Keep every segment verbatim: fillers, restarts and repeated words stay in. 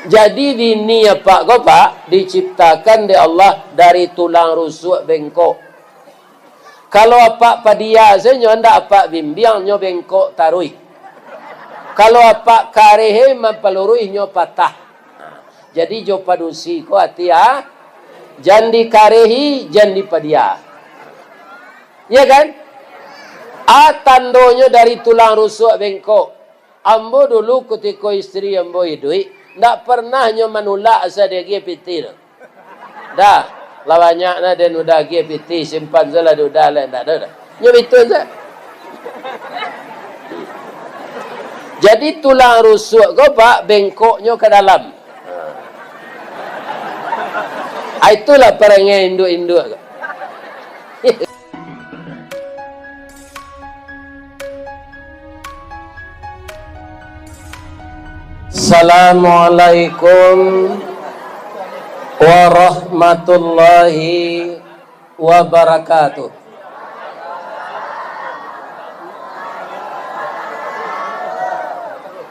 Jadi bini apak ko, Pak, diciptakan dek Allah dari tulang rusuk bengkok. Kalau apak padia sajo nyo, ndak apak bimbiang, nyo bengkok taruih. Kalau apak kareh, eh, mampaluruih, nyo patah. Jadi jo padusi ko ati, ah, jan dikarehi, jan dipadia. Ya kan? A tandonyo dari tulang rusuk bengkok. Ambo dulu kutiko istri ambo iduik, ndak pernah nyo manulak asa diagiah pitih tu. Dah, lah banyak nah den udah agiah pitih, simpan sajolah di udah lai, ndak ado dah. Nyo bitu sajo. Jadi tulang rusuk ko, Pak, bengkoknyo ka dalam. Ah, itulah parangai induak-induak ko. Assalamualaikum warahmatullahi wabarakatuh.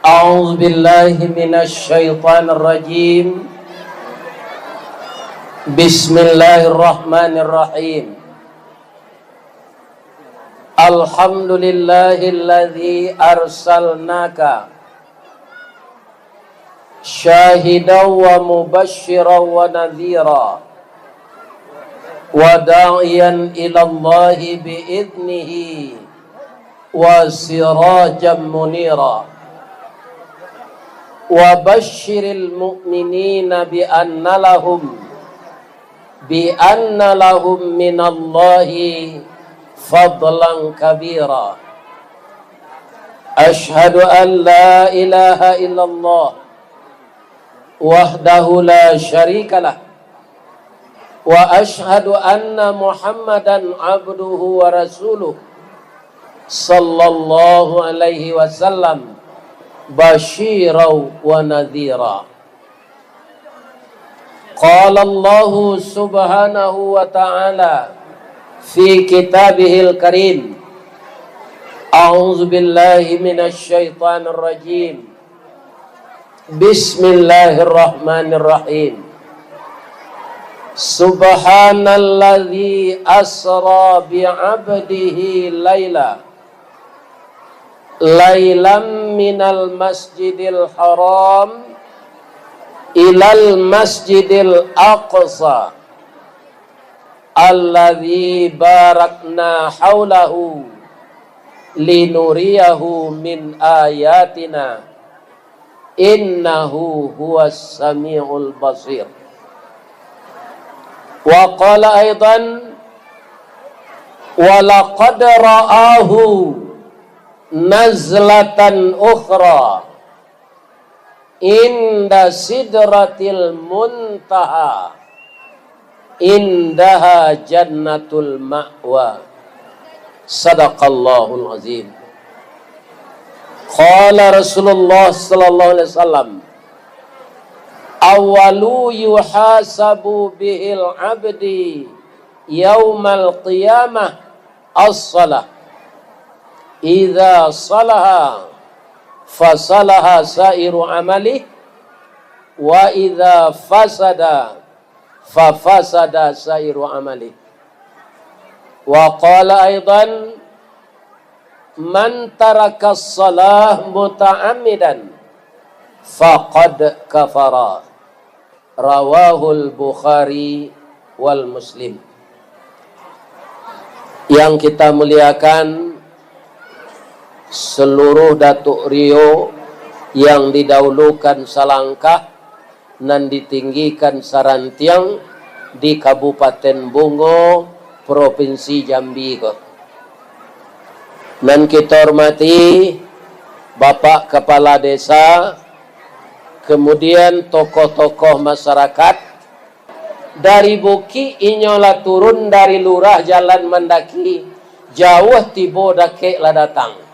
A'udzubillahi minasyaitonirrajim. Bismillahirrahmanirrahim. Alhamdulillahilladzi arsalnaka syahidan wa mubasysyiran wa nadhira, wa da'iyan ilallahi bi'idnihi, wa sirajan munira. Wa basysyiril mu'minina bi anna lahum, bi anna lahum minallahi fadlan kabira. Asyhadu an la ilaha illallah wahdahu la syarikalah, wa asyhadu anna Muhammadan abduhu wa rasuluh, sallallahu alaihi wasallam, basyiran wa nadhira. Qala Allahu subhanahu wa ta'ala fi kitabihil karim, a'udzubillahi minasyaitonirrajim. Bismillahirrahmanirrahim. Subhanalladzi asra bi'abdihi laila, lailam minal masjidil haram ilal masjidil aqsa, alladzi barakna haulahu linuriyahu min ayatina, innahu huwas samiul basir. Wa qala aidan, wa laqad ra'ahu nazlatan ukhra inda sidratil muntaha, indaha jannatul ma'wa. Sadaqallahul azim. Qala Rasulullah sallallahu alaihi wasallam, awwalu yuhasabu bihil abdi yaumal qiyamah as-salah. Idza salaha, fasalaha sairu amalih, wa idza fasada, fafasada sairu amalih. Wa qala aidan, man tarakas salah muta'ammidan, faqad kafara. Rawahul Bukhari wal Muslim. Yang kita muliakan, seluruh Datuk Rio yang didahulukan salangkah, nan ditinggikan sarantiang di Kabupaten Bungo, Provinsi Jambi ko. Nan kita hormati Bapak Kepala Desa, kemudian tokoh-tokoh masyarakat, dari bukik inyo lah turun, dari lurah jalan mandaki, jauah tibo dakek lah datang.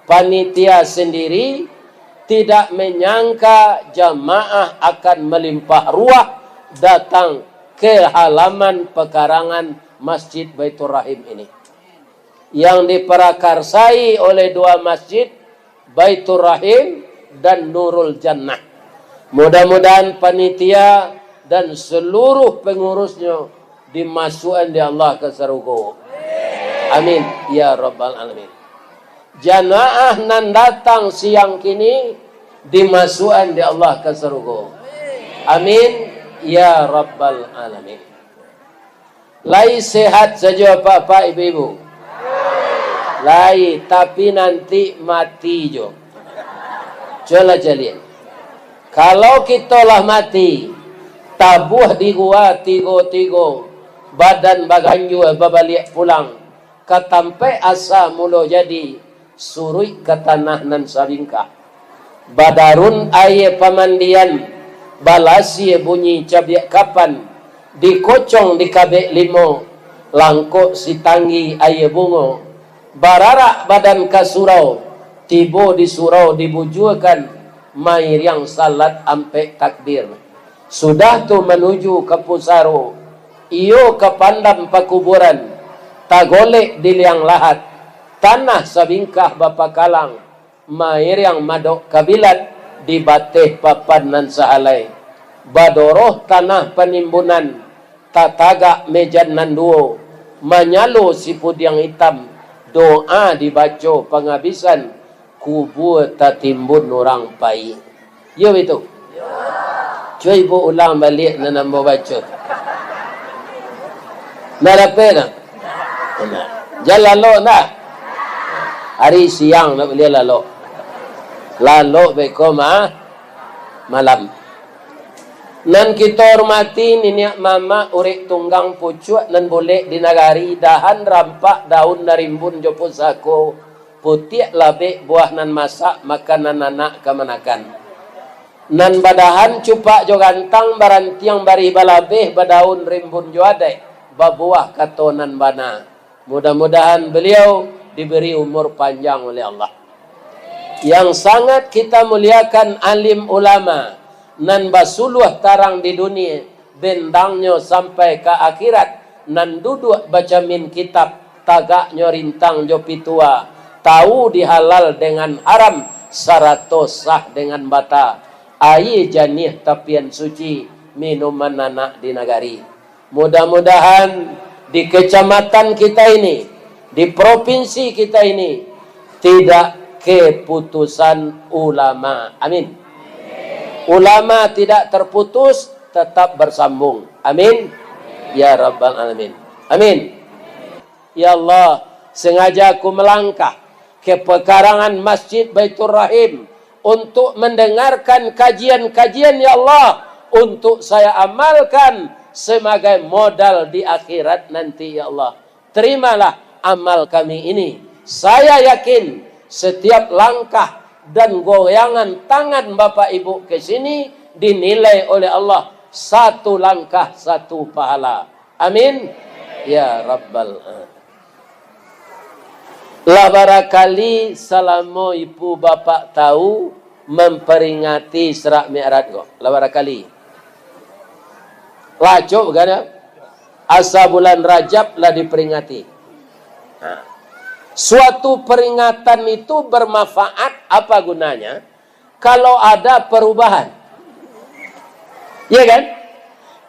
Panitia sendiri tidak menyangka jamaah akan melimpah ruah datang ke halaman pekarangan Masjid Baiturrahim ini, yang diprakarsai oleh dua masjid, Baiturrahim dan Nurul Jannah. Mudah-mudahan panitia dan seluruh pengurusnyo dimasuakan di Allah ka sarugo. Amin ya rabbal alamin. Jamaah nan datang siang kini dimasuakan di Allah ka sarugo. Amin ya rabbal alamin. Lai sehat sajo apak-apak, ibu-ibu? Lai, tapi nanti mati jo. Cubolah caliak. Kalau kito lah mati, tabuah di gua tigo-tigo, badan baganjua babaliak pulang ka tampek asa mulo jadi, suruik ka tanah nan sabingkah. Badarun aia pamandian, balasia bunyi cabiak kapan, dikocong dikabek limo, langkok sitanggi aia bungo, bararak badan ka surau, tibo di surau dibujuakan, mairiang salat ampek takbir. Sudah tu manuju ka pusaro, iyo ka pandam pakuburan, tagolek di liang lahat, tanah sabingkah bapakalang, mairiang madok kabilat di bateh papan nan sahalai. Badoroh tanah panimbunan, tatagak mejan nan duo, manyalo sipudiang itam, doa dibaco pangabisan, kubua tatimbun urang pai. Iyo, bitu? Cubo ibu ulang baliak nan ambo baco. Ndak dapek, nah? Ndak. Jan lalok, ndak? Ari siang ndak buliah lalok. Lalok beko ma-, malam. Nan kito hormati niniak mamak, urek tunggang pucuak nan bulek di nagari, dahan rampak daun nan rimbun jo pusako, putiak labek buah nan masak, makanan anak kamanakan. Nan badahan cupak jo gantang, barantiang barih balabeh, badaun rimbun jo adaik, babuah kato nan bana. Mudah-mudahan beliau diberi umur panjang oleh Allah. Yang sangat kita muliakan, alim ulama, nan basuluah tarang di dunia, bendangnyo sampai ka akhirat, nan duduak bacamin kitab, tagaknyo rintang jo pitua, tahu di halal dengan haram, sarato sah dengan bata, aia janiah tapian suci, minuman anak di nagari. Mudah-mudahan di kecamatan kita ini, di provinsi kita ini, tidak keputusan ulama. Amin. Ulama tidak terputus, tetap bersambung. Amin. Ya Rabbal Alamin. Amin. Ya Allah, sengaja aku melangkah ke pekarangan Masjid Baitur Rahim untuk mendengarkan kajian-kajian, ya Allah, untuk saya amalkan sebagai modal di akhirat nanti, ya Allah. Terimalah amal kami ini. Saya yakin setiap langkah dan goyangan tangan Bapak Ibu ke sini dinilai oleh Allah satu langkah satu pahala. Amin. Ya Rabbal Alamin. Lah barakali salamo ibu bapak tahu mamperingati Isra Mi'raj ko? Lah barakali. Lah acok bukan? Asa bulan Rajab lah diperingati. Nah, suatu peringatan itu bermanfaat, apa gunanya? Kalau ada perubahan. Iya kan?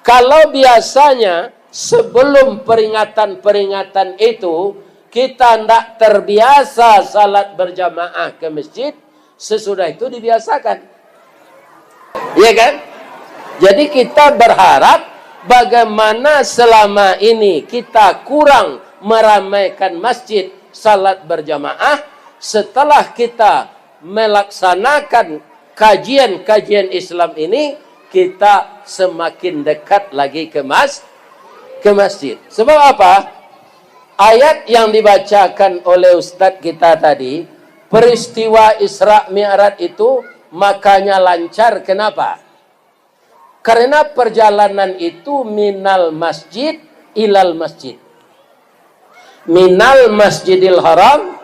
Kalau biasanya sebelum peringatan-peringatan itu, kita ndak terbiasa salat berjamaah ke masjid, sesudah itu dibiasakan. Iya kan? Jadi kita berharap bagaimana selama ini kita kurang meramaikan masjid salat berjamaah, setelah kita melaksanakan kajian-kajian Islam ini, kita semakin dekat lagi ke mas-, ke masjid. Sebab apa? Ayat yang dibacakan oleh ustaz kita tadi, peristiwa Isra Mi'raj itu makanya lancar. Kenapa? Karena perjalanan itu minal masjid ilal masjid. Minal Masjidil Haram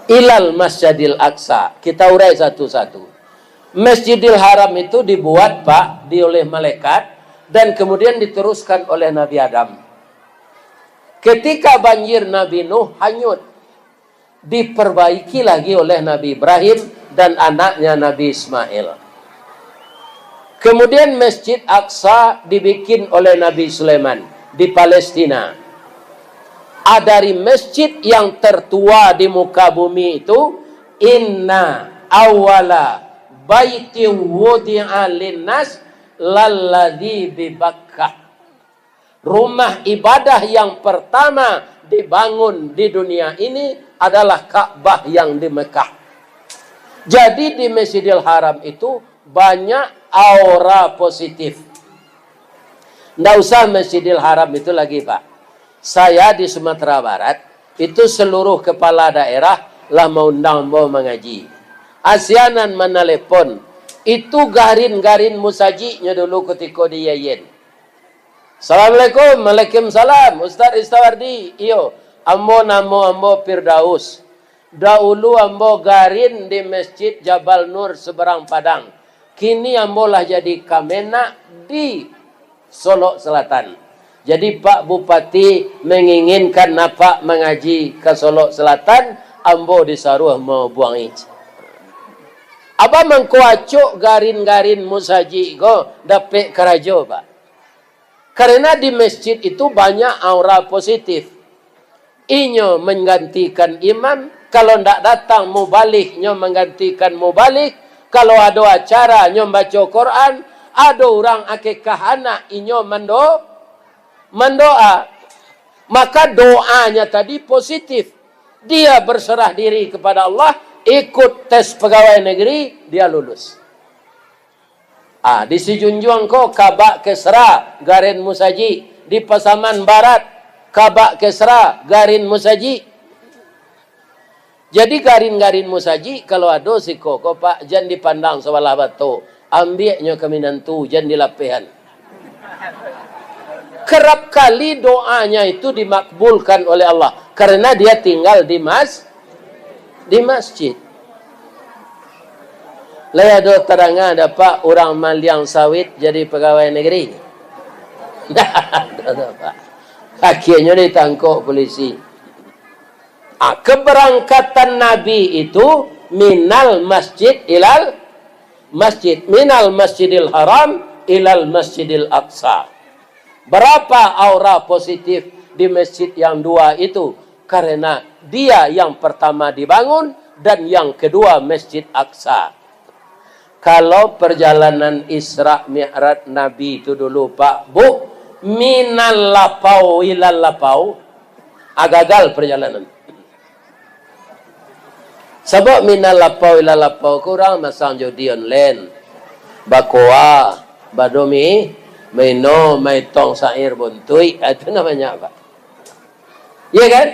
ilal Masjidil Aqsa. Kita urai satu-satu. Masjidil Haram itu dibuat, Pak, di oleh malaikat dan kemudian diteruskan oleh Nabi Adam. Ketika banjir Nabi Nuh hanyut, diperbaiki lagi oleh Nabi Ibrahim dan anaknya Nabi Ismail. Kemudian Masjid Aqsa dibikin oleh Nabi Sulaiman di Palestina. Ah, dari masjid yang tertua di muka bumi itu, "Inna awwala baitin wudi'a linnas lalladzi bi Bakkah." Rumah ibadah yang pertama dibangun di dunia ini adalah Ka'bah yang di Mekah. Jadi, di Masjidil Haram itu banyak aura positif. Ndak usah Masjidil Haram itu lagi, Pak. Saya di Sumatera Barat, itu seluruh kepala daerah lah maundang ambo mangaji. Asianan manalepon, itu garin-garin musajiknyo dulu kutiko di Yayen. "Assalamualaikum." "Waalaikumsalam, Ustaz Ristawardi." "Iyo, ambo, namo ambo Firdaus. Daulu ambo garin di Masjid Jabal Nur Seberang Padang. Kini ambo lah jadi Kamenag di Solok Selatan. Jadi, Pak Bupati menginginkan Apak mangaji ka Solok Selatan, ambo disaruah mabuangi." Abah mangko acok garin-garin musajik ko dapek karajo, Pak. Karena di masjid itu banyak aura positif. Inyo manggantikan imam, kalau ndak datang mubaligh, nyo manggantikan mubaligh, kalau ado acara, nyo baco Quran, ado urang akikah anak, inyo mando-, mandoa. Maka doanya tadi positif. Dia berserah diri kepada Allah, ikut tes pegawai negeri, dia lulus. Ah, di Sijunjuang ko Kabak Kesra garin musajik, di Pasaman Barat Kabak Kesra garin musajik. Jadi garin-garin musajik kalau ado siko ko, Pak, jan dipandang sabalah bato, ambiaknyo ka minantu, jan dilapehan. Kerap kali doanya itu dimakbulkan oleh Allah karena dia tinggal di mas-, di masjid. Lai ado tadanga dapek urang maliang sawit jadi pegawai negeri? Ndak ado, Pak. Akhirnyo ditangkok polisi. Ah, keberangkatan Nabi itu minal masjid ilal masjid, minal Masjidil Haram ilal Masjidil Aqsa. Berapa aura positif di masjid yang dua itu? Karena dia yang pertama dibangun dan yang kedua Masjid Aqsa. Kalau perjalanan Isra Mi'raj Nabi itu dulu, Pak, Bu, minal lapau ilal lapau, ah, gagal perjalanan. Sabab minal lapau ilal lapau ko urang masang judi online, bakoa, badomi, maino, maitong sair buntuik, ah, itu namanya apa? Iya kan?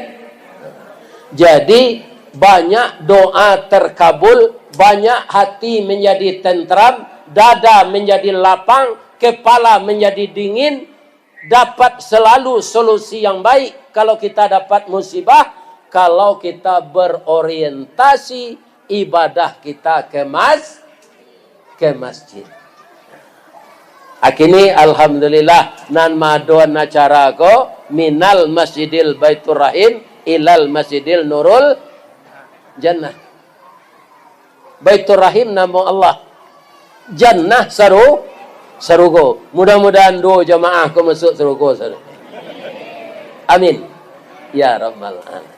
Jadi, banyak doa terkabul, banyak hati menjadi tentram, dada menjadi lapang, kepala menjadi dingin, dapat selalu solusi yang baik kalau kita dapat musibah, kalau kita berorientasi ibadah kita ke mas-, ke masjid. Akini, alhamdulillah, nan maadoan acara ko, minal Masjidil Baiturrahim ilal Masjidil Nurul Jannah. Baiturrahim namo Allah. Jannah saru-, sarugo. Mudah-mudahan duo jamaah ko masuak sarugo sajo. Amin. Ya Rabbal Alamin.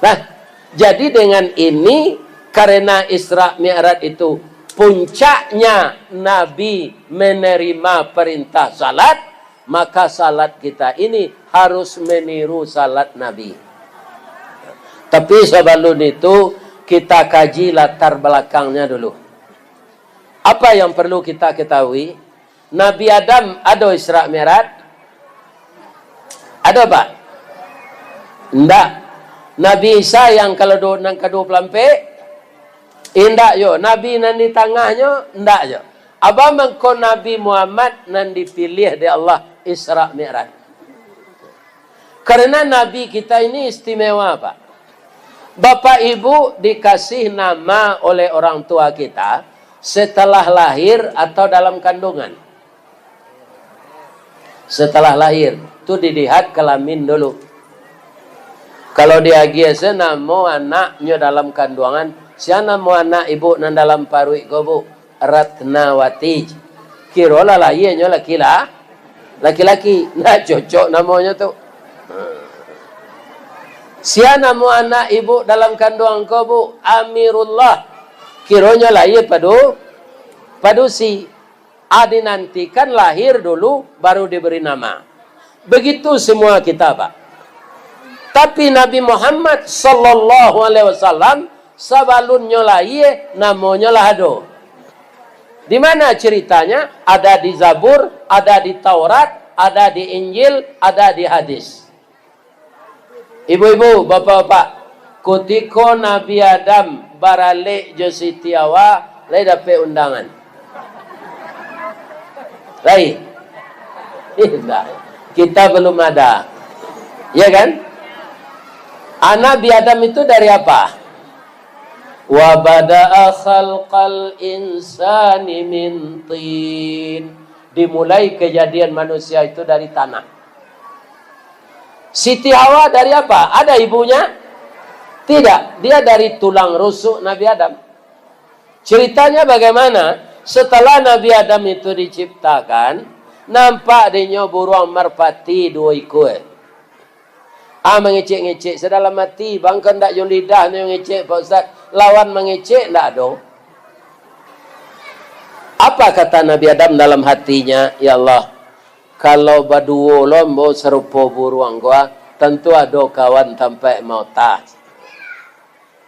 Nah, jadi dengan ini, karena Isra Mi'raj itu puncaknya Nabi menerima perintah salat, maka salat kita ini harus meniru salat Nabi. Tapi sabalun itu, kita kaji latar belakangnya dulu. Apa yang perlu kita ketahui? Nabi Adam ado Isra Mi'raj? Ado, Pak? Ndak. Nabi Isa yang kalau do-, nan ka dua puluh ampek? Indak yo. Nabi nan di tangahnyo? Ndak yo. Abah mangko Nabi Muhammad nan dipiliah dek Allah Isra Mi'raj. Karena Nabi kita ini istimewa, Pak. Bapak Ibu dikasih nama oleh orang tua kita setelah lahir atau dalam kandungan? Setelah lahir, tu dilihat kelamin dulu. Kalau diagiah se namo anaknyo dalam kanduangan, sia namo anak ibu nan dalam paruik ko, Bu? Ratnawati. Kiro lah lahia nyo laki-la-, laki-laki. Ndak cocok namonyo tu. Sia namo anak ibu dalam kanduang ko, Bu? Amirullah. Kironyo lahia padu-, padusi. A, dinantikan lahir dulu, baru diberi nama. Begitu semua kita, Pak. Tapi Nabi Muhammad sallallahu alaihi wasallam, sabalunnyo lahia, namonyo lah ado. Di mana ceritanya? Ada di Zabur, ada di Taurat, ada di Injil, ada di hadis. Ibu-ibu, bapak-bapak, kutiko Nabi Adam baralek jo Siti Hawa, lai dapek undangan? Lai? Indak. Kita belum ada. Ya kan? Ah, Nabi Adam itu dari apa? "Wa bada'a khalqal insani min tin." Dimulai kejadian manusia itu dari tanah. Siti Hawa dari apa? Ada ibunya? Tidak. Dia dari tulang rusuk Nabi Adam. Ceritanya bagaimana? Setelah Nabi Adam itu diciptakan, nampak dinyo buruang marpati duo ikua. Ah, mangecek-ngecek sadalam ati, bangko ndak jo lidah nyo ngecek, Pak Ustaz. Lawan mangecek ndak ado. Apa kata Nabi Adam dalam hatinya? "Ya Allah, kalau baduo lo ambo sarupo buruang ko, ah, tantu ado kawan tampek maota."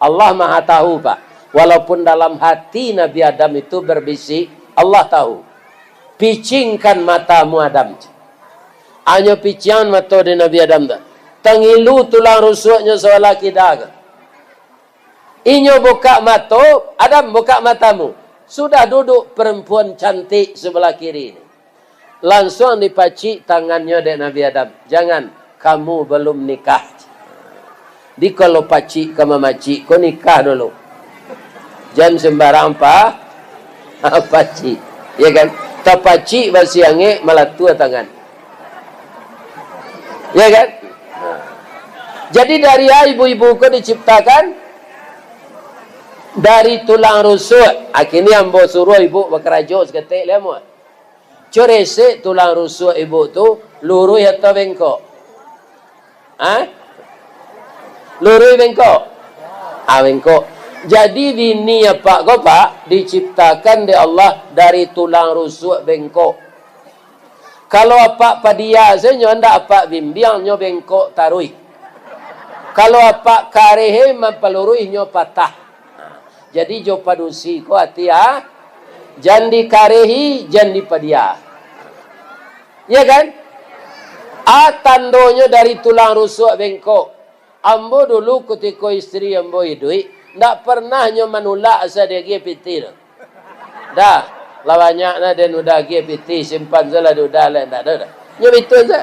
Allah Maha Tahu, Pak. Walaupun dalam hati Nabi Adam itu berbisik, Allah tahu. "Picingkan matamu, Adam." Anyo piciangan mato di Nabi Adam tu. Tangilu tulang rusuaknyo sabalah kida ko. Inyo bukak mato, "Adam, bukak matamu." Sudah duduk perempuan cantik sebelah kiri ni. Lansuang dipacik tangannyo dek Nabi Adam. "Jangan, kamu belum nikah." Di kalau pacik ka mamacik ko, nikah dulu. Jan sembarang pa-, pacik. Ya kan? Tapacik basi angek, malatua tangan. Ya kan? Jadi dari a ibu-ibu ko diciptakan dari tulang rusuk. Akini ambo suruah ibu bakarajo saketek lai amuah. Coresek tulang rusuk ibu tu, luruih atau bengkok? Ha? Luruih bengkok? Ah, bengkok. Jadi bini apak ko, Pak, diciptakan dek Allah dari tulang rusuk bengkok. Kalau apak padia sajo, ndak apak bimbiang, nyo bengkok taruih. Kalau apak kareh mampaluruih, nyo patah. Jadi jo padusi ko ati, ah, jan dikarehi, jan dipadia. Ya kan? A tandonyo dari tulang rusuak bengkok. Ambo dulu kutiko istri ambo iduik, ndak parnah nyo manulak asa diagiah pitih tu. Dah, lah banyak nah den udah agiah pitih, simpan sajolah di udah lai, ndak ado dah. Nyo bitu sajo.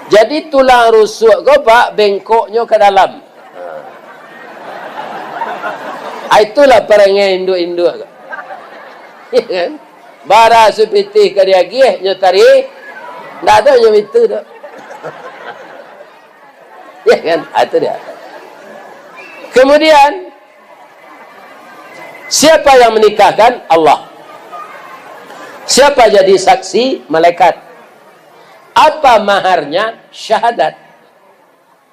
Jadi tulang rusuak ko, Pak, bengkoknyo ka dalam. Ha. Ah, itulah parangai induak-induak ko. Ya kan? Bara sapitih ka diagiah, nyo tarik, ndak ado nyo bitu tu. Ya kan? Ah, itu dia. Kemudian, siapa yang menikahkan? Allah. Siapa jadi saksi? Malaikat. Apa maharnya? Syahadat.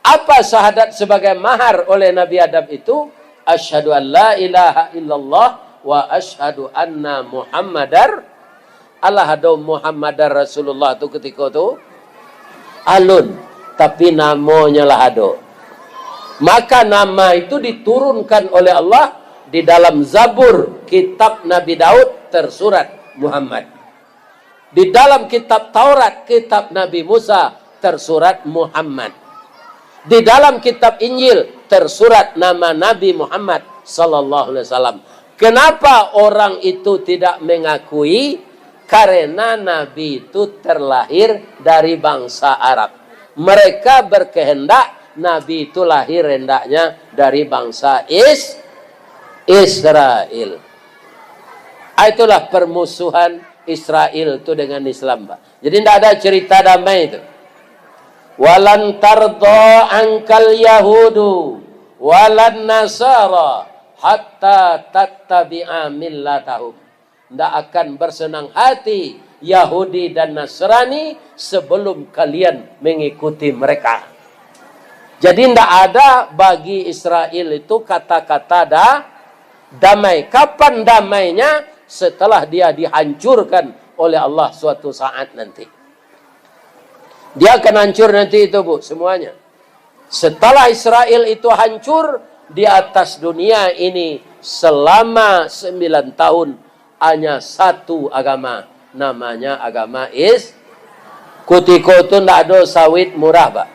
Apa syahadat sebagai mahar oleh Nabi Adam itu? "Asyhadu an la ilaha illallah wa asyhadu anna Muhammadar." Alah ado Muhammadar Rasulullah tu kutiko tu? Alun, tapi namonyo lah ado. Maka nama itu diturunkan oleh Allah di dalam Zabur, kitab Nabi Daud, tersurat Muhammad. Di dalam kitab Taurat, kitab Nabi Musa, tersurat Muhammad. Di dalam kitab Injil, tersurat nama Nabi Muhammad sallallahu alaihi wasallam. Kenapa orang itu tidak mengakui? Karena Nabi itu terlahir dari bangsa Arab. Mereka berkehendak Nabi itu lahir hendaknya dari bangsa Is-, Israel. Ah, itulah permusuhan Israel tu dengan Islam, Pak. Jadi, ndak ada cerita damai tu. "Walan tardha ankal yahudu walan nasara hatta tattabi'a millatahum. Ndak akan bersenang hati Yahudi dan Nasrani sebelum kalian mengikuti mereka. Jadi, ndak ada bagi Israel itu kata-kata da-, damai. Kapan damainya? Setelah dia dihancurkan oleh Allah suatu saat nanti. Dia akan hancur nanti itu, Bu, semuanya. Setelah Israel itu hancur, di atas dunia ini selama sembilan tahun, hanya satu agama, namanya agama Is-, kutiko tu ndak ado sawit murah, Pak.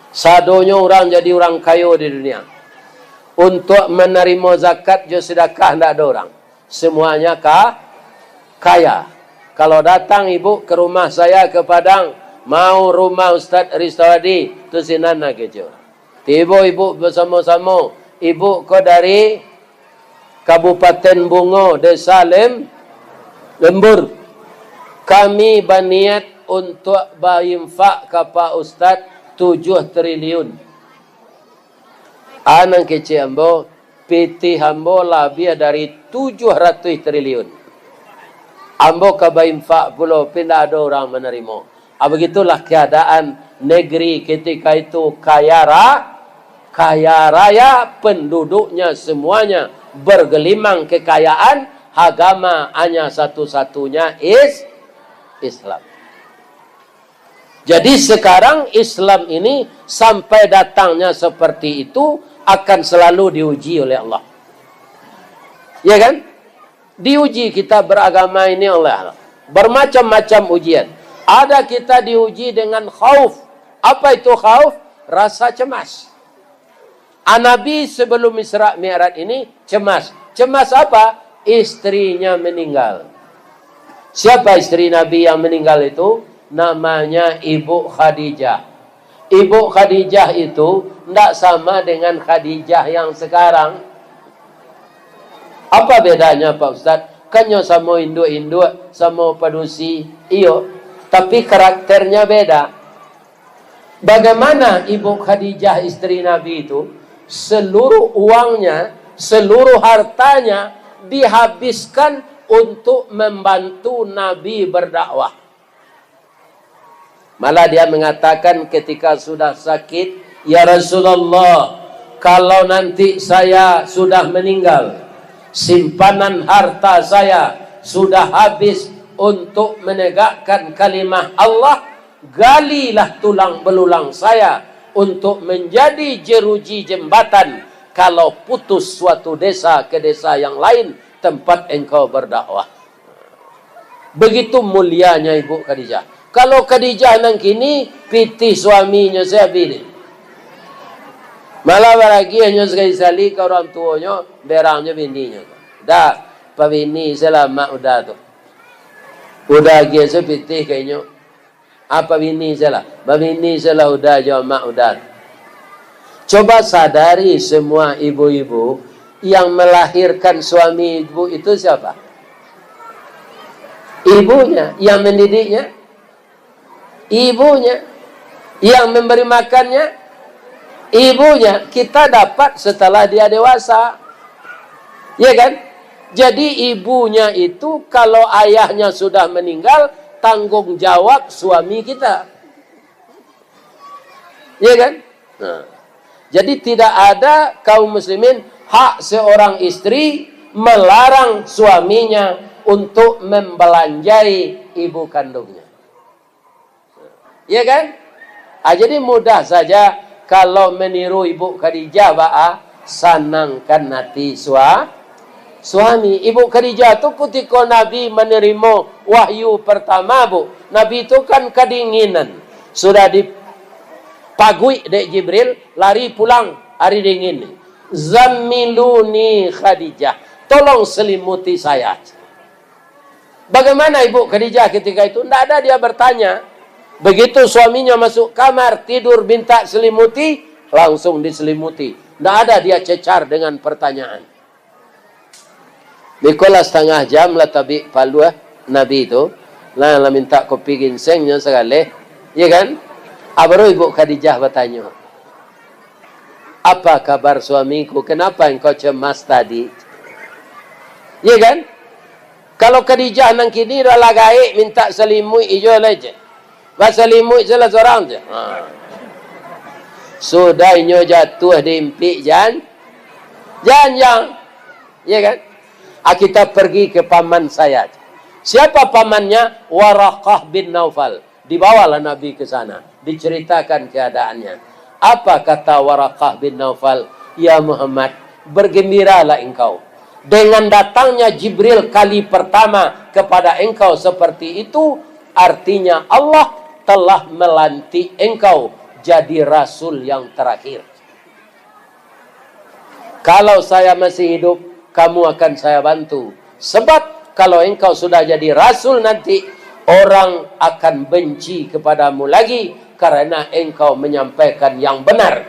Sadonyo urang jadi urang kayo di dunia. Untuak manarimo zakat jo sedekah ndak ado urang. Semuanya ka-, kaya. Kalau datang ibu ke rumah saya ke Padang, mau rumah Ustaz Ristawadi, tu sinan lah kecek. Tibo ibu basamo-samo, ibu ko dari Kabupaten Bungo, Desa Lem-, Lembur. Kami baniat untuak bainfak ka Pak Ustaz tujuah triliun. Anang kecek ambo, pitih ambo labiah dari tujuah ratuih triliun. Ambo ka bainfak pulo, tapi ndak ado urang manarimo. Ah, begitulah keadaan negeri ketika itu, kaya ra-, kaya raya, penduduknya semuanya bergelimang kekayaan, agama hanya satu-satunya is-, Islam. Jadi, sekarang Islam ini sampai datangnya seperti itu akan selalu diuji oleh Allah. Ya kan? Diuji kita beragama ini oleh Allah. Bermacam-macam ujian. Ada kita diuji dengan khauf. Apa itu khauf? Rasa cemas. Ah, Nabi sebelum Isra Mi'raj ini cemas. Cemas apa? Istrinya meninggal. Siapa istri Nabi yang meninggal itu? Namanya Ibu Khadijah. Ibu Khadijah itu ndak sama dengan Khadijah yang sekarang. Apa bedanya, Pak Ustaz? Kan nyo samo induak-induak, samo padusi, iyo. Tapi karakternya beda. Bagaimana Ibu Khadijah, istri Nabi itu, seluruh uangnya, seluruh hartanya dihabiskan untuk membantu Nabi berdakwah. Malah dia mengatakan ketika sudah sakit, "Ya Rasulullah, kalau nanti saya sudah meninggal, simpanan harta saya sudah habis untuk menegakkan kalimah Allah, galilah tulang belulang saya untuk menjadi jeruji jembatan, kalau putus suatu desa ke desa yang lain tempat engkau berdakwah." Begitu mulianya Ibu Khadijah. Kalau Khadijah nan kini, pitih suaminyo sajo bini. Malah baragiahnyo sakali-sakali ka urang tuonyo, berangnyo bininyo. Dah, pabini sajolah mak Uda tu. Uda agiah sajo pitih ka inyo. Apa bini sajolah? Babini sajolah Uda jo mak Uda. Coba sadari semua ibu-ibu, yang melahirkan suami ibu itu siapa? Ibunya. Yang mendidiknya? Ibunya. Yang memberi makannya? Ibunya. Kita dapat setelah dia dewasa. Ya kan? Jadi ibunya itu, kalau ayahnya sudah meninggal, tanggung jawab suami kita. Ya kan? Nah. Jadi tidak ada kaum muslimin hak seorang istri melarang suaminya untuk membelanjai ibu kandungnya. Ya kan? Ah, jadi mudah saja kalau meniru Ibu Khadijah, baa, sanangkan hati sua-, suami. Ibu Khadijah tu kutiko Nabi manarimo wahyu pertama, Bu, Nabi tu kan kadinginan. Sudah dipaguik dek Jibril, lari pulang ari dingin. "Zammiluni Khadijah, tolong selimuti saya." Bagaimana Ibu Khadijah ketika itu? Ndak ada dia bertanya. Begitu suaminya masuk kamar, tidur, minta selimuti, langsung diselimuti. Ndak ada dia cecar dengan pertanyaan. Bikolah satangah jam lah tabik paluah Nabi tu. Lah, lah minta kopi ginsengnyo sagaleh. Ya kan? Ah, baru Ibu Khadijah batanyo. "Apa kabar suamiku? Kenapa engkau cemas tadi?" Ya kan? Kalau Khadijah nan kini dah lah gaek minta salimuik ijo lai je. Basalimuik salah sorang je. Ha. Sudah inyo jatuah di impik jan-, janjang. Ya kan? Ah, kita pergi ke paman saya. Siapa pamannya? Waraqah bin Naufal. Dibawalah Nabi ke sana, diceritakan keadaannya. Apa kata Waraqah bin Naufal? "Ya Muhammad, bergembiralah engkau. Dengan datangnya Jibril kali pertama kepada engkau seperti itu, artinya Allah telah melantik engkau jadi rasul yang terakhir. Kalau saya masih hidup, kamu akan saya bantu. Sebab kalau engkau sudah jadi rasul nanti, orang akan benci kepadamu lagi karena engkau menyampaikan yang benar."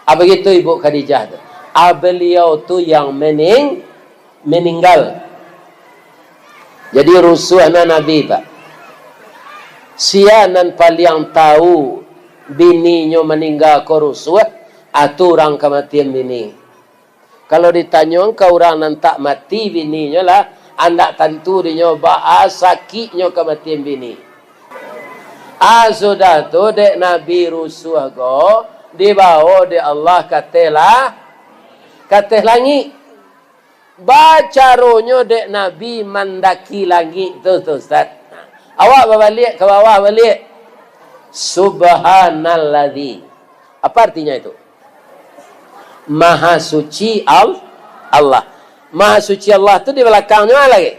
Ah, begitu Ibu Khadijah tu. Ah, beliau tu yang mening-, meninggal. Jadi rusuah na Nabi, Pak. Sia nan paliang tahu bininyo maningga ko rusuah, ah, tu urang kamatian bini. Kalau ditanyo ka urang nan tak mati bininyo lah, andak tantu dinyo baa sakiknyo kamatian bini. Ah, sudah tu dek Nabi rusuah ko, dibawo dek Allah ka ateh lah, ka ateh langik. Bacaronyo dek Nabi mandaki langik tu, tu, Ustaz. Awak babaliak ka bawah baliak. Subhanalladzi. Apa artinya itu? Maha suci Al-, Allah. Maha suci Allah tu di balakangnyo lagi.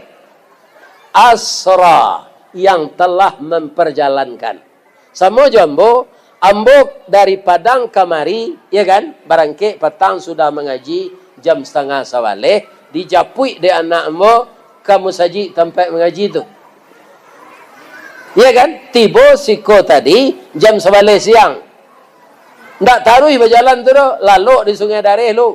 Asra, yang telah memperjalankan. Samo jo ambo, ambo dari Padang kamari, ya kan, barangkek patang sudah mangaji, jam satangah sabaleh, dijapuik dek anak ambo ka musajik tampek mangaji tu. Ya kan, tibo siko tadi jam sabaleh siang. Ndak taruih bajalan tu doh, lalok di Sungai Dareh lu.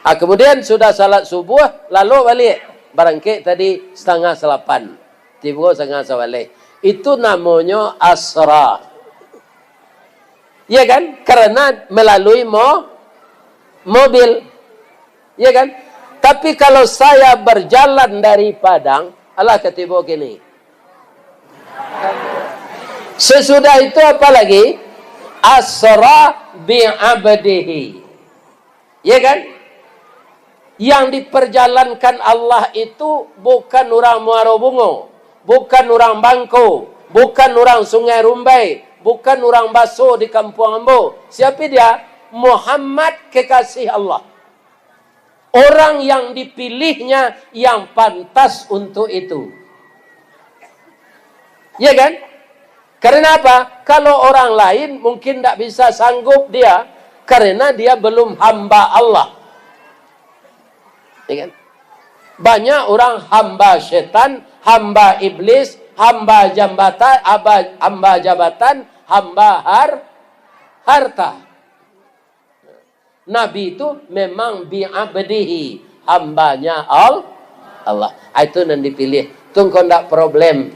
Ah, kemudian sudah salat subuh, lalok baliak. Barangkek tadi satangah salapan. Tibo satangah sabaleh. Itu namonyo asra. Ya kan? Karena melalui mo-, mobil. Ya kan? Tapi kalau saya berjalan dari Padang, alah katibo kini. Sesudah itu apa lagi? Asra bi abdihi. Ya kan? Yang diperjalankan Allah itu bukan urang Muaro Bungo, bukan urang Bangko, bukan urang Sungai Rumbai, bukan urang Baso di kampuang ambo. Siapa dia? Muhammad kekasih Allah. Orang yang dipilihnya yang pantas untuk itu. Ya kan? Karena apa? Kalau orang lain mungkin ndak bisa sanggup dia, karena dia belum hamba Allah. Ya kan? Banyak orang hamba setan, hamba iblis, hamba jambatan, hamba, hamba jabatan, hamba har-, harta. Nabi tu memang bi abdihi, hambanya Al-, Allah. Ah, itu nan dipilih. Tu engkau ndak problem.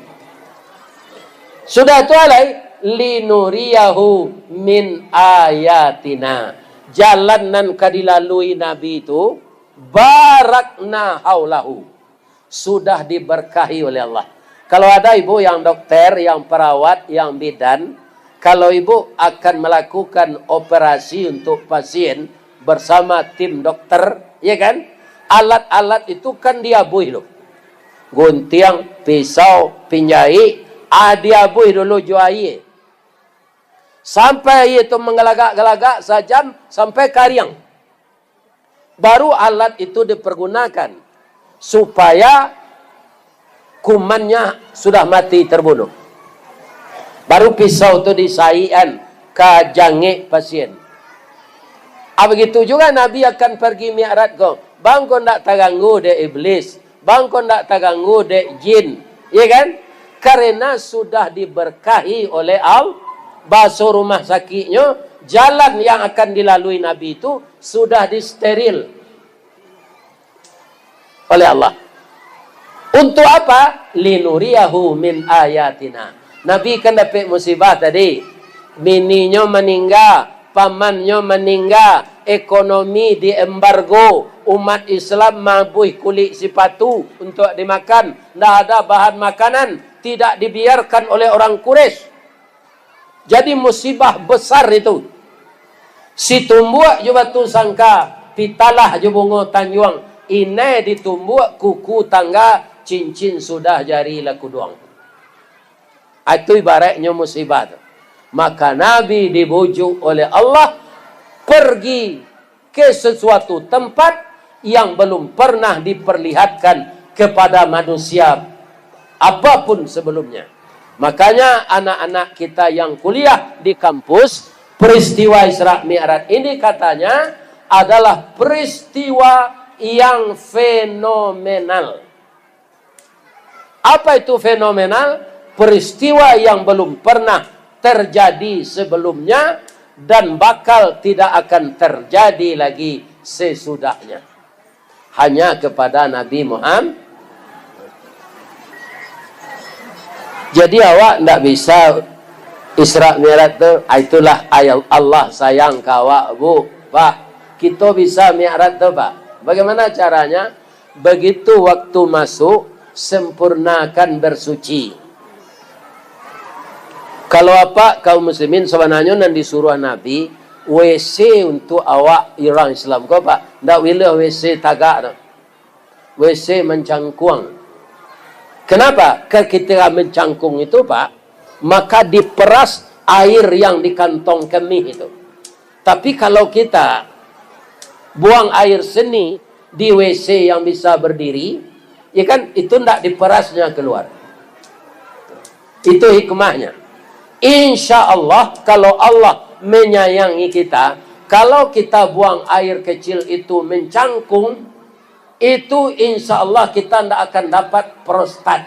Sudah tu alai, linuriyahu min ayatina. Jalan nan ka dilalui Nabi tu, barakna haulahu. Sudah diberkahi oleh Allah. Kalau ada ibu yang dokter, yang perawat, yang bidan, kalau ibu akan melakukan operasi untuk pasien bersama tim dokter, ya kan? Alat-alat itu kan diabuih dulu. Guntiang, pisau, pinjaik, ah, diabuih dulu jo aia. Sampai aia tu manggalagak-galagak sajam, sampai kariang. Baru alat itu dipergunakan supaya kumannya sudah mati terbunuh. Baru pisau tu disaikan ka jangek pasien. Ah, begitu juga Nabi akan pergi mi'raj ko. Bang ko ndak taganggu dek iblis. Bang ko ndak taganggu dek jin, ya kan? Karena sudah diberkahi oleh Al-, baso rumah sakiknyo, jalan yang akan dilalui Nabi itu sudah disteril oleh Allah. Untuk apa? Linuriyahu min ayatina. Nabi kan dapek musibah tadi. Bininyo maningga, pamannyo maningga, ekonomi diembargo, umat Islam mabuih kulik sipatu untuak dimakan, ndak ada bahan makanan, tidak dibiarkan oleh orang Quraisy. Jadi musibah besar itu. Situmbuak jo batu sangka, pitalah jo bungo tanjuang, inai ditumbuak kuku tangga, cincin sudah jari lah kuduang. Ah, itu ibaratnyo musibah tu. Maka Nabi dibujuk oleh Allah pergi ke sesuatu tempat yang belum pernah diperlihatkan kepada manusia apapun sebelumnya. Makanya anak-anak kita yang kuliah di kampus, peristiwa Isra Mi'raj ini katanya adalah peristiwa yang fenomenal. Apa itu fenomenal? Peristiwa yang belum pernah terjadi sebelumnya dan bakal tidak akan terjadi lagi sesudahnya. Hanya kepada Nabi Muhammad. Jadi awak ndak bisa Isra Mi'raj tu, ah, itulah ayat Allah sayang ka awak, Bu. Pak, kito bisa Mi'raj tu, Pak. Bagaimana caranya? Begitu waktu masuk, sempurnakan bersuci. Kalau apak kaum muslimin, sabananyo nan disuruah Nabi, W C untuk awak urang Islam ko, Pak, ndak buliah W C tagak tu. W C mancangkuang. Kenapa? Ketika mencangkung itu, Pak, maka diperas air yang di kantong kemih itu. Tapi kalau kita buang air seni di W C yang bisa berdiri, ya kan, itu ndak diperasnya keluar. Itu hikmahnya. Insya Allah, kalau Allah menyayangi kita, kalau kita buang air kecil itu mencangkung, itu insya Allah kita ndak akan dapat prostat.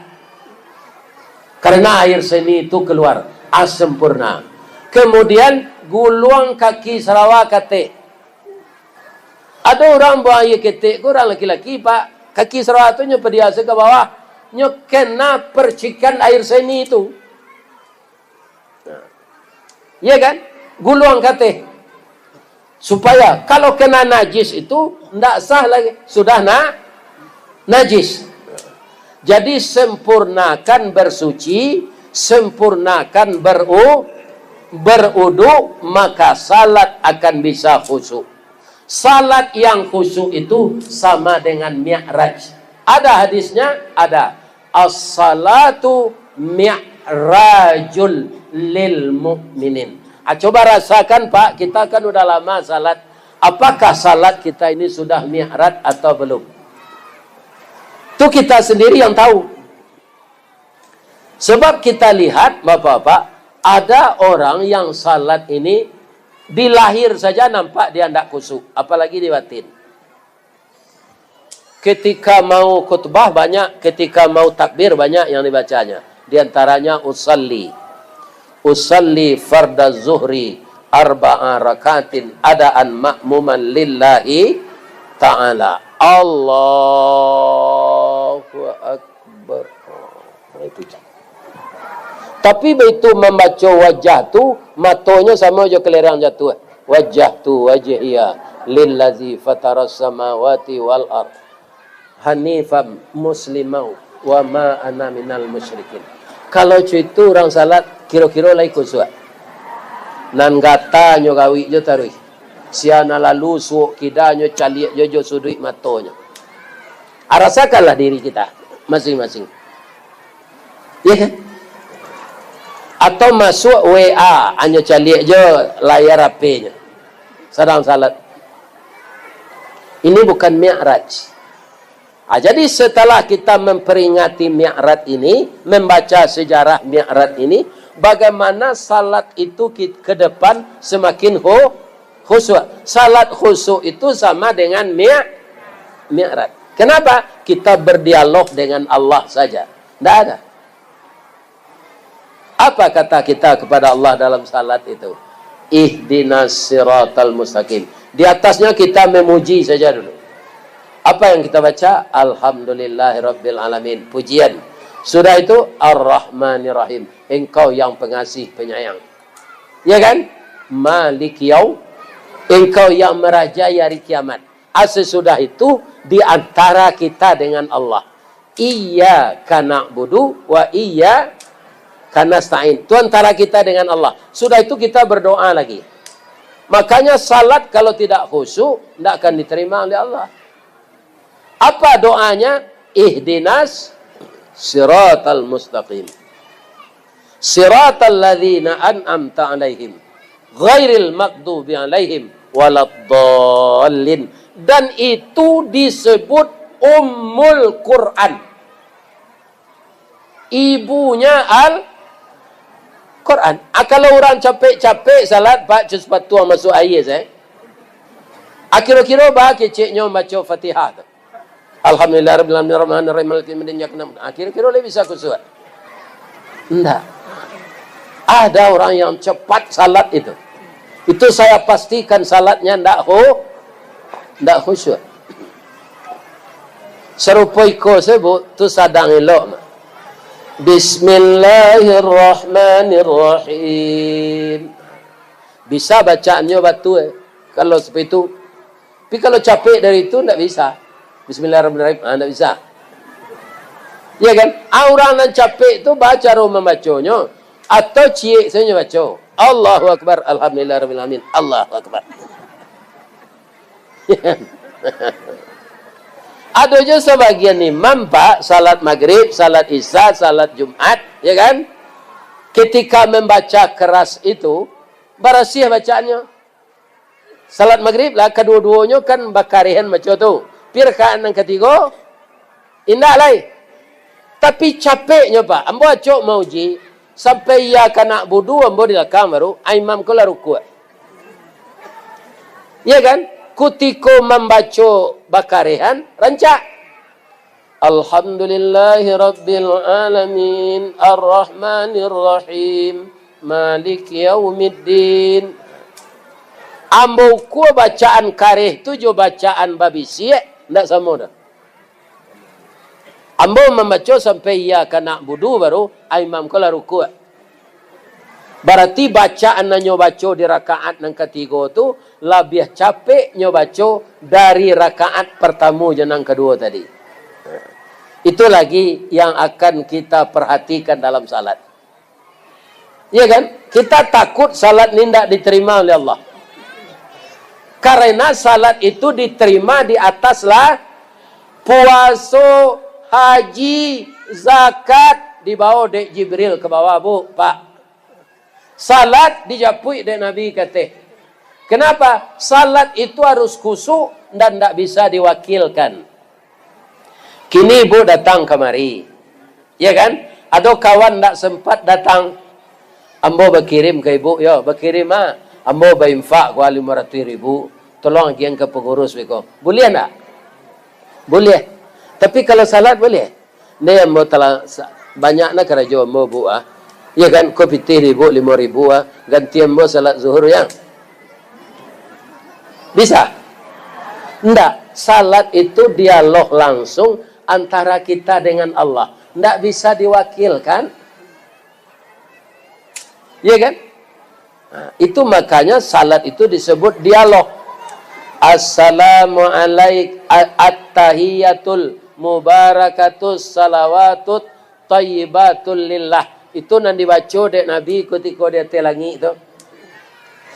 Karena air seni itu keluar, ah, sempurna. Kemudian guluang kaki sarawa katek. Ado urang buang aia ketek ko, urang laki-laki, Pak, kaki sarawa tu nyo padiasa ka bawah, nyo kena percikan air seni tu. Nah. Iya kan? Guluang kateh. Supaya kalau kena najis itu, ndak sah lagi. Sudah na-, najis. Jadi, sempurnakan bersuci, sempurnakan beru-, berudu, maka salat akan bisa khusyuk. Salat yang khusyuk itu sama dengan mi'raj. Ada hadisnya? Ada. As-salatu mi'rajul lil mu'minin. Ah, coba rasakan, Pak, kita kan udah lama salat. Apakah salat kita ini sudah mi'raj atau belum? Tu kita sendiri yang tahu. Sebab kita lihat, Bapak-bapak, ada orang yang salat ini di lahir saja nampak dia ndak khusyuk, apalagi di batin. Ketika mau khutbah banyak, ketika mau takbir banyak yang dibacanya. Di antaranya usalli. Usalli fardaz zuhri arba'a rakatin adaan ma'muman lillahi ta'ala. Allahu Akbar. Nah, itu cak. Tapi baitu mambaco wajah tu, matonyo samo jo kelerang jatuah. Wajah tu wajhiya lillazi fataras samawati wal ard hanifan muslimau wa ma ana minal musyrikin. Kalau cuitu urang salat, kiro-kiro lai khusyuk. Nan gatanyo gawik jo taruih. Sia nan lalu suok kidanyo caliak jo, jo suduik matonyo. Arasakanlah diri kita masing-masing. Ya kan? Atau masuk W A, hanya caliak jo layar H P-nyo. Sadang salat. Ini bukan mi'raj. Ah, jadi setelah kita memperingati mi'raj ini, membaca sejarah mi'raj ini, bagaimana salat itu ki-, ke depan semakin hu-, khusyuk. Salat khusyuk itu sama dengan mi-, mi'raj. Kenapa? Kita berdialog dengan Allah saja. Ndak ada. Apa kata kita kepada Allah dalam salat itu? Ihdinas siratal mustaqim. Di atasnya kita memuji saja dulu. Apa yang kita baca? Alhamdulillahirabbil alamin. Pujian. Sudah itu, Ar-Rahmanirrahim. Engkau yang pengasih penyayang. Ya kan? Malik yaum, Engkau yang merajai hari kiamat. Ah, sesudah itu, di antara kita dengan Allah. Iyyaka na'budu wa iyyaka nasta'in. Itu antara kita dengan Allah. Sudah itu kita berdoa lagi. Makanya salat kalau tidak khusyuk, tidak akan diterima oleh Allah. Apa doanya? Ihdinas siratal mustaqim. Siratal ladzina an'amta 'alaihim, ghairil maghdubi 'alaihim waladdallin. Dan itu disebut Ummul Quran. Ibunya Al-Quran. Ah, kalau urang capek-capek salat, Pak, cuci sepatu masuk aia, eh. Ah, kiro-kiro bah keceknyo baco Fatihah tu. Alhamdulillah rabbil alamin, arrahmanir rahim, maliki yaumiddin, iyyaka na'budu. Ah, kiro-kiro lai bisa khusyuk? Ndak. Ada orang yang cepat salat itu. Itu saya pastikan salatnya ndak khu-, ndak khusyuk. Sarupo iko se, Bu, tu sadang elok mah. Bismillahirrahmanirrahim. Bisa bacaannyo batua, eh. Kalau seperti itu, tapi kalau capek dari itu, ndak bisa. Bismillahirrahmanirrahim, ah, ndak bisa. Ya kan? Ah, urang nan capek tu, bacaro mambaconyo, atau ciek sajo baco. Allahu Akbar, Alhamdulillahirabbil alamin, Allahu Akbar. Ado jo sabagian imam, Pak, salat Magrib, salat Isya, salat Jumat, ya kan? Ketika membaca keras itu, barasiah bacaannyo. Salat Magrib lah, kaduo-duonyo kan bakarehan baco tu. Pi rakaat nan katigo, indak lai. Tapi capeknyo, Pak, ambo acok mauji, sampai iyyaka na'budu ambo di lakang baru, ah, imam ko lah rukuk. Ya kan? Kutiko mambaco bakarehan, rancak. Alhamdulillahirabbil alamin, arrahmanirrahim, maliki yaumiddin. Ambo ukua bacaan kareh tu jo bacaan babisiak, ndak samo doh. Ambo mambaco sampai iyyaka na'budu baru, ah, imam ko lah rukuk. Barati bacaan nan nyo baco di rakaat nan katigo tu, labiah capek nyo baco dari rakaat partamo jo nan kaduo tadi. Itu lagi yang akan kita perhatikan dalam salat. Ya kan? Kita takut salat ni ndak diterima oleh Allah. Karena salat itu diterima di atas lah puaso, haji, zakat, dibawa dek Jibril ke bawah, Bu, Pak. Salat dijapuik dek Nabi kateh. Kenapa? Salat itu harus khusyuk dan ndak bisa diwakilkan. Kini ibu datang kamari. Ya kan? Ado kawan ndak sempat datang. Ambo bakirim ka ibu, yo, bakirim, ah. Ambo bainfak ko limo ratuih ribu. Tolong agiahan ka pangurus beko. Buliah ndak? Buliah. Tapi kalau salat buliah? Ndeh, ambo talah sa-, banyak nah karajo ambo, Bu, ah. Ya kan, ko pitih di ibu limo ribu, ah. Ganti ambo salat zuhur, ya. Bisa? Ndak. Salat itu dialog langsung antara kita dengan Allah. Ndak bisa diwakilkan. Ya kan? Nah, itu makanya salat itu disebut dialog. Assalamualaik-, a-, attahiyatul mubarakatus salawatut thayyibatul lillah. Itu nan dibaco dek Nabi kutiko di ateh langik tu.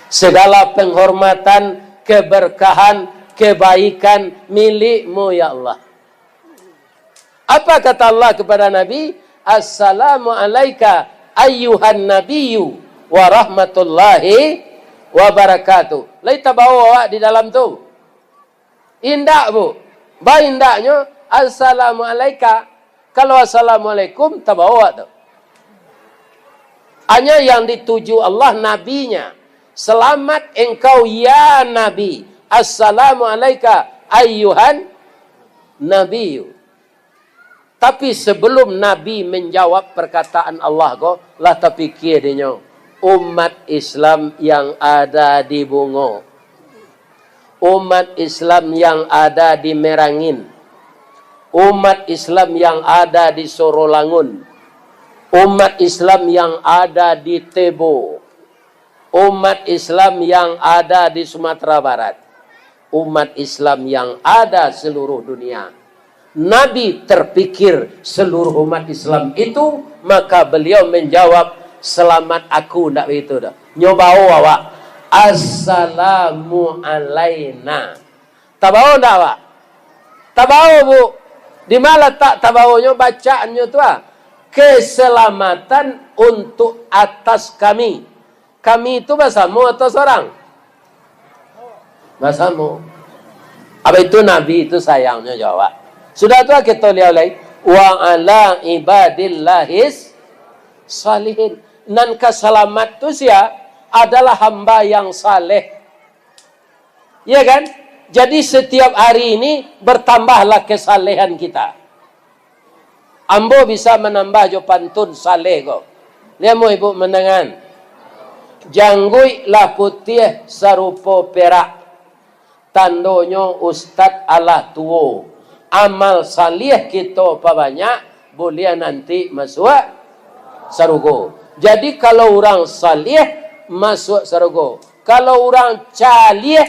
Segala penghormatan, keberkahan, kebaikan milik-Mu, ya Allah. Apa kata Allah kepada Nabi? "Assalamu alaika ayyuhan nabiyyu wa rahmatullahi wa barakatuh." Lai tabawo awak di dalam tu? Indak, Bu. Ba indaknyo, "Assalamu alaika." Kalau "Assalamualaikum", tabawo awak tu. Hanya yang dituju Allah nabinya. "Selamat engkau, ya Nabi. Assalamu alaika ayyuhan nabiyyu." Tapi sebelum Nabi menjawab perkataan Allah ko, lah tapikia dinyo, umat Islam yang ada di Bungo, umat Islam yang ada di Merangin, umat Islam yang ada di Sorolangun, umat Islam yang ada di Tebo, Umat Islam yang ada di Sumatera Barat, umat Islam yang ada seluruh dunia. Nabi terpikir seluruh umat Islam itu, maka beliau menjawab, "Selamat aku," ndak begitu doh. Nyo bao awak, "Assalamu alaina." Tabao ndak awak? Tabao, Bu. Di ma latak tabaonyo, bacaannyo tu ah? Keselamatan untuk atas kami. Kami tu basamo atau sorang? Basamo. Abah itu Nabi itu sayangnyo jo awak. Sudah tu ah kito liau lai, "Wa ala ibadillahis salihin." Nan ka salamat tu sia? Adalah hamba yang saleh. Iya kan? Jadi setiap hari ini bertambahlah kesalehan kita. Ambo bisa manambah jo pantun saleh ko. Liamo ibu mandangan. Jangguik lah putiah sarupo perak. Tandonyo ustad alah tuo. Amal saleh kito pabanyak, buliah nanti masuak sarugo. Jadi kalau urang saleh, masuak sarugo. Kalau urang caliah,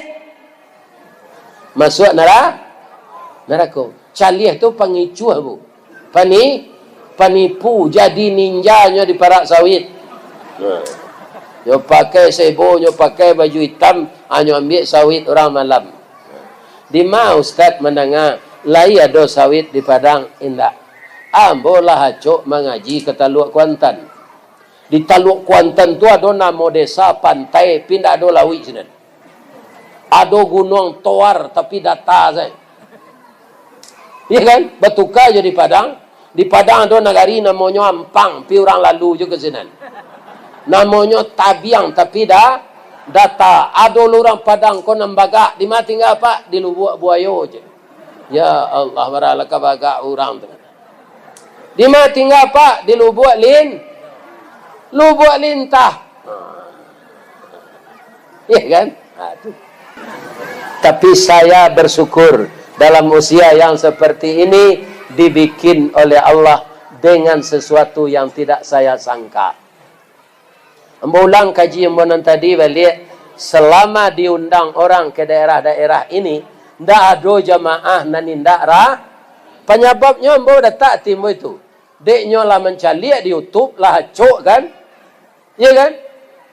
masuak nara-, narako. Caliah tu pangicuah, Bu. Pani-, panipu, jadi ninja nyo di parak sawit. Nah. Nyo pakai sebo, nyo pakai baju itam, ha, nyo ambiak sawit urang malam. Di ma ustad mandanga, lai ado sawit di Padang? Indak. Ambo lah acok mangaji ka Taluak Kuantan. Di Taluak Kuantan tu ado namo desa Pantai, tapi indak ado lauik sinan. Ado Gunuang Toar, tapi data sajo. Iya kan? Batuka jo di Padang. Di Padang ado nagari namonyo Ampang, tapi urang lalu jo ka sinan. Namonyo Tabiang, tapi da-, data. Ado lo urang Padang ko nan bagak, di ma tingga, Pak? Di Lubuak Buayo je. Ya Allah, baralah ka bagak urang tu. Di ma tingga, Pak? Di Lubuak Lin-, Lubuak Lintah. Iya kan? Ha, tu. Tapi saya bersyukur dalam usia yang seperti ini dibikin oleh Allah dengan sesuatu yang tidak saya sangka. Ambo ulang kaji ambo nan tadi baliak, selama diundang orang ke daerah-daerah ini, ndak ado jamaah nan indak ra-, panyababnyo ambo datak ati ambo itu. Dek nyo lah mancaliak di YouTube, lah acok kan? Iya kan?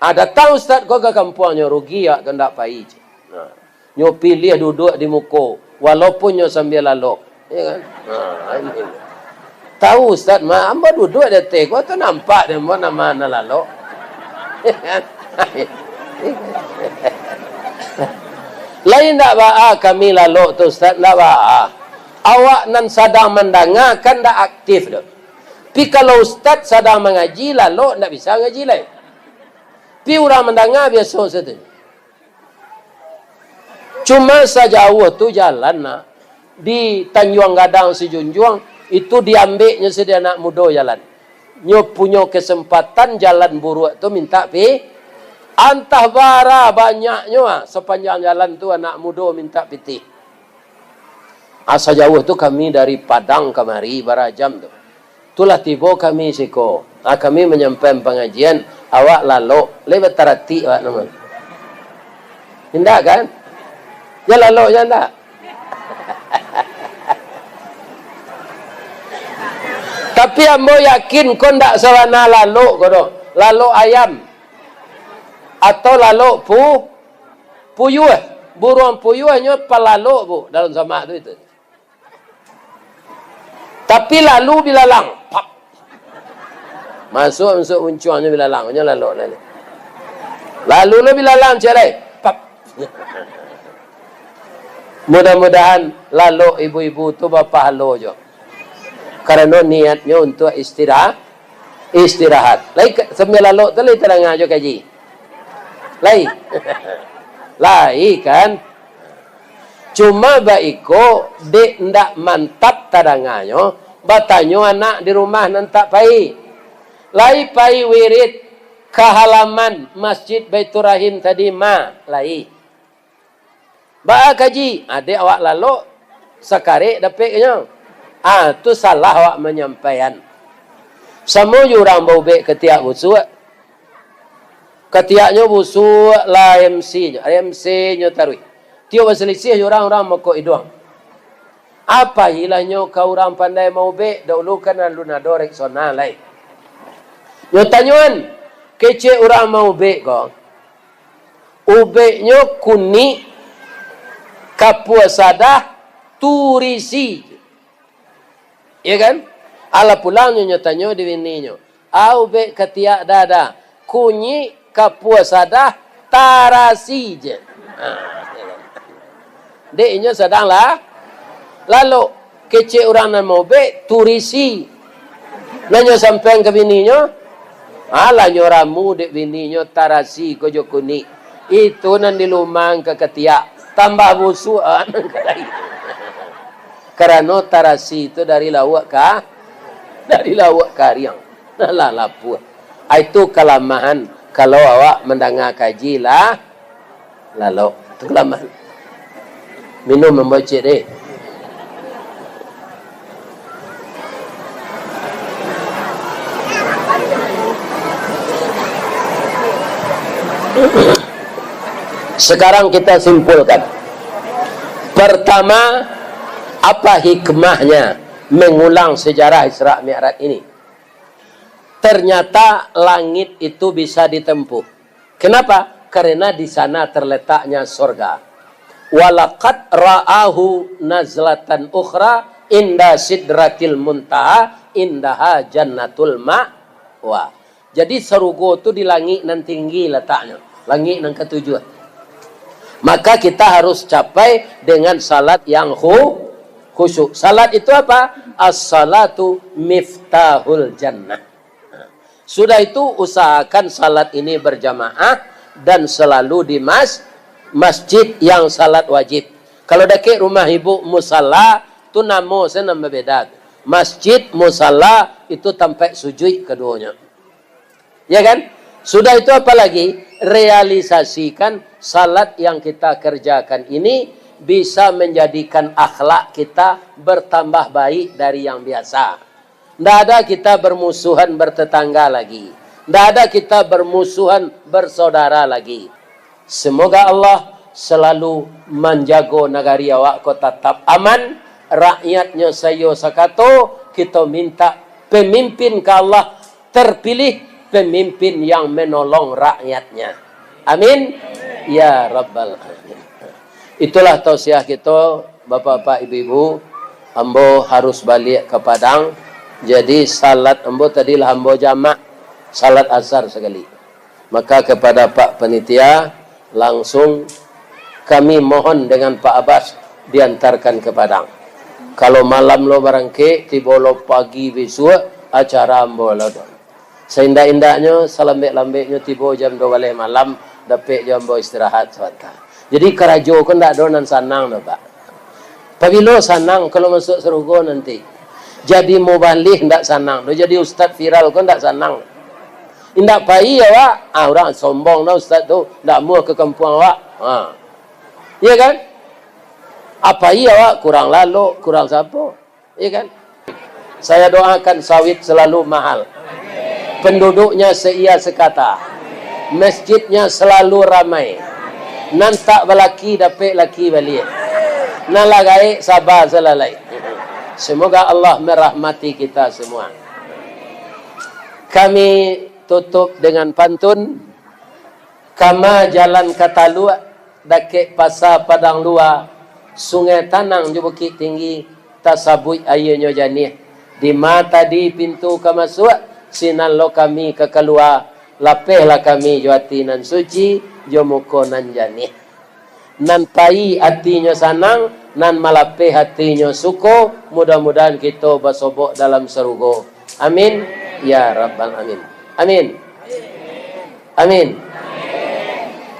Ah, datang ustad ko ka kampuangnyo, rugi awak tu ndak pai, cek. Nah. Nyo piliah duduak di muko, walaupun nyo sambia lalok. Ya kan? Ha, ini. Tahu ustad mah, ambo duduak di ateh ko tu nampak dek ambo nama nan lalok. Ya kan? Lai ndak baa kami lalok tu, ustad, ndak baa. Awak nan sadang mandanga kan ndak aktif doh. Pi kalau ustad sadang mangaji, lalok ndak bisa ngaji lai. Pi urang mandanga biaso sajo. Cuma sajauah tu jalan, nah, di Tanjuang Gadang Sijunjuang, itu diambeknyo sadek anak mudo jalan. Nyo punyo kesempatan jalan buruak tu mintak pi-, antah bara banyaknyo, ah, sapanjang jalan tu anak mudo mintak pitih. Ah, sajauah tu kami dari Padang kamari, bara jam tu. Tu lah tibo kami siko. Ah, kami manyampaian pangajian, awak lalok, lai bataratik awak namo. Indak kan? Jan lalok, jan indak? Tapi ambo yakin ko ndak sabana lalok ko doh. Lalok ayam. Atau lalok pu-, puyuah. Buruang puyuah nyo palalok, Bu, dalam samak tu itu. Tapi lalu bilalang, pap. Masuak, masuak muncuangnyo bilalang, nyo lalok lai. Lalu lo bilalang ciek lai, pap. Mudah-mudahan lalok ibu-ibu tu bapahalo jo. Karano niatnyo untuak istira-, istirahat. Lai ka-, sambia lalok tu lai tadanga jo kaji. Lai. Lai kan? Cuma baiko, dek ndak mantap tadanganyo, batanyo anak di rumah nan tak pai. Lai pai wirid ka halaman Masjid Baiturrahim tadi, ma? Lai. Baa kaji? Adek awak lalok, sakarek dapek ka nyo. Ah, tu salah awak manyampaian. Samo jo urang baubek katiak busuak. Katiaknyo busuak lah M C-nyo, M C-nyo taruih. Tiok basalisiah jo urang, urang mokok iduang. Apo ilanyo ka urang pandai maubek, dahulu kan alun ado Rexona lai. Nyo tanyoan, kecek urang maubek ko, ubeknyo kunik, kapua sadah, turisi. Iyo kan? Alah pulang nyo, nyo tanyo di bininyo, "Au bek katiak dada, kunyik kapua sadah, tarasi je." Ha, iyo kan? Dek inyo sadang lah lalok, kecek urang nan maubek, turisi. Nan nyo sampaian ka bininyo, alah nyo ramu dek bininyo, tarasi ko jo kunik. Itu nan dilumang ka katiak, tambah busuak, ah, nan ka lain. Karano tarasi tu dari lauak ka, dari lauak kariang. Nah, lah lapuah. Ah, itu kalamahan kalau awak mandanga kaji lah, lalok. Itu kalamahan. Minum, mambocek deh. Sekarang kita simpulkan. Pertama, apa hikmahnya mengulang sejarah Isra Mi'raj ini? Ternyata langit itu bisa ditempuh. Kenapa? Karena di sana terletaknya sorga. "Walaqad ra'ahu nazlatan ukhra inda sidratil muntaha indaha jannatul ma'wa." Jadi, sarugo tu di langik nan tinggi lataknyo, langik nan katujuah. Maka, kita harus capai dengan salat yang khu-, khusyuk. Salat itu apa? "As-salatu miftahul jannah." Sudah itu, usahakan salat ini berjamaah dan selalu di mas-, masjid yang salat wajib. Kalau dakek rumah ibu musala, tu namo sajo nan babeda. Masjid, musala, itu tampek sujuik kaduonyo. Ya kan? Sudah itu, apalagi realisasikan salat yang kita kerjakan ini bisa menjadikan akhlak kita bertambah baik dari yang biasa. Ndak ada kita bermusuhan bertetangga lagi. Ndak ada kita bermusuhan bersaudara lagi. Semoga Allah selalu manjago nagari awak ko tatap aman, rakyatnyo saiyo sakato, kito mintak pemimpin ka Allah terpilih, pemimpin yang menolong rakyatnya. Amin. Ya Rabbal Alamin. Itulah tausiah kito, bapak-bapak, ibu-ibu. Ambo harus baliak ka Padang. Jadi, salat ambo tadi lah ambo jamak, salat asar sakali. Maka, kepada Pak Panitia, langsung kami mohon dengan Pak Abbas diantarkan ke Padang. Kalau malam lo barangkek, tibo lo pagi bisuak, acara ambo lo do. Saindak-indaknyo, salambek-lambeknyo tibo jam duo baleh malam, dapek jo ambo istirahat sabanta. Jadi, karajo ko ndak ado nan sanang doh, Pak. Pabilo sanang kalau masuak sarugo nanti? Jadi mubalih ndak sanang doh, jadi ustad viral ko ndak sanang. Indak pai awak, ah, urang sombong dah ustad tu, ndak amuah ka kampuang awak. Ha. Iya kan? Apai awak kurang lalok, kurang sapo. Iya kan? Saya doakan sawit selalu mahal. Penduduknya seia sekata. Masjidnya selalu ramai. Nan tak balaki dapek laki baliak. Nan lah gaek saba salalai. Semoga Allah merahmati kita semua. Kami tutup dengan pantun. Kama jalan ka Taluak, dakek Pasa Padang Lua, Sungai Tanang jo Bukik Tinggi, tasabuik aianyo janiah. Dima tadi pintu ka masuak, sinan lo kami ka kalua, lapehlah kami jo ati nan suci, jo muko nan janiah. Nan pai atinyo sanang, nan malapeh atinyo suko, mudah-mudahan kito basobok dalam sarugo. Amin, ya Rabbal Alamin. Amin. Amin.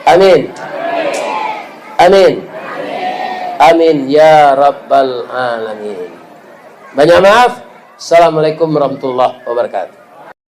Amin. Amin. Amin, ya Rabbal Alamin. Banyak maaf. Assalamualaikum warahmatullahi wabarakatuh.